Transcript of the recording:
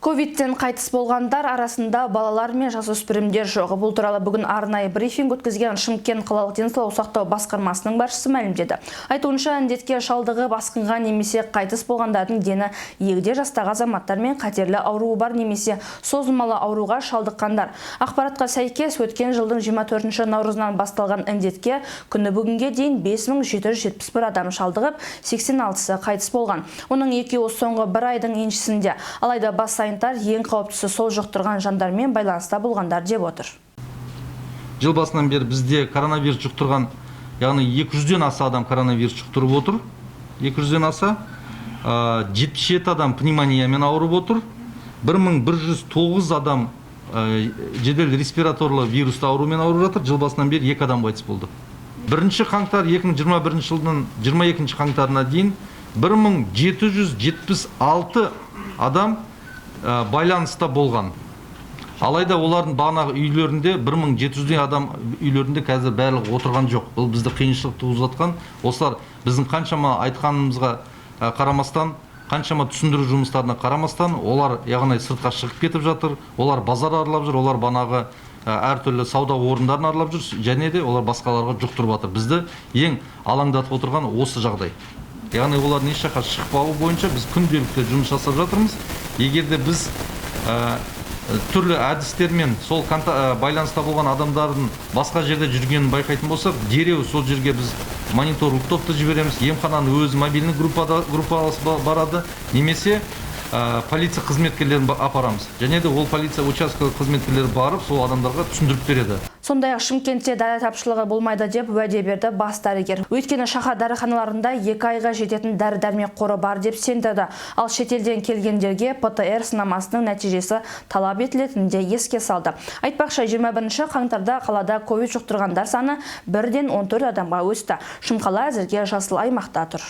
Ковидтен қайтыс болғандар арасында балалар мен жасөспірімдер жоқ. Бұл туралы бүгін арнайы брифинг өткізген Шымкент қалалық денсаулық сақтау басқармасының басшысы мәлімдеді. Айтуынша, індетке шалдығып, асқынған немесе қайтыс болғандардың дені егде жастағы азаматтар мен қатерлі ауруы бар немесе созылмалы ауруға шалдыққандар. Ақпаратқа сәйкес, өткен жылдың 24 наурызынан басталған індетке күні бүгінге дейін 5771 адам шалдығып, 86-сы қайтыс болған. Оның екеуі соңғы бір айдың еншісінде. Алайда бас санитар ең қауіптісі сол жұқтырған жандармен байланыста болғандар деп отыр. Жыл басынан бері бізде коронавирус жұқтырған, яғни 200-ден аса адам коронавирус жұқтырып отыр. 200-ден аса. 77 адам пневмониямен ауырып отыр. 1109 адам жедел респираторлы вирусты аурумен ауырып жатыр. Жыл басынан бері 2 адам қайтыс болды. 1 қаңтар 2021 жылдың 22 қаңтарына дейін 1776 адам байланыста болған. Алайда олардың бағанағы үйлерінде 1700-дей адам үйлерінде қазір барлығы отырған жоқ. Бұл бізді қиыншылық туғызып. Осылар біздің қаншама айтқанымызға қарамастан, қаншама түсіндіру жұмыстарына қарамастан, олар, яғни, сыртқа шығып кетіп жатыр, олар базар аралап жүр, олар банағы әртүрлі сауда орындарын аралап жүр және де олар басқаларға жұқтырып жатыр. Бізді ең алаңдатып отырған осы жағдай. Яғни олардың еш жаққа шықпауы бойынша біз күнделікті жұмыс жасап жатырмыз. Егер де біз түрлі әдістермен сол байланыста болған адамдардың басқа жерде жүргенін байқайтын болсақ, дереу сол жерге біз мониторинг топты жібереміз, емхананың өзі мобильный группасы барады немесе полиция қызметкерлерін апарамыз. Және де ол полиция учаскелік қызметкерлері барып, сол адамдарға түсіндіріп береді. Сондай-ақ Шымкентте дәрі тапшылығы болмайды деп уәде берді бас дәрігер. Өйткені шаһар дәріханаларында 2 айға жететін дәрі-дәрмек қоры бар деп сендірді. Ал шетелден келгендерге ПТР сынамасының нәтижесі талап етілетінін де еске салды. Айтпақшы, 21 қаңтарда қалада ковид жұқтырғандар саны бірден 14 адамға өсті. Шымқала әзірге жасыл аймақта тұр.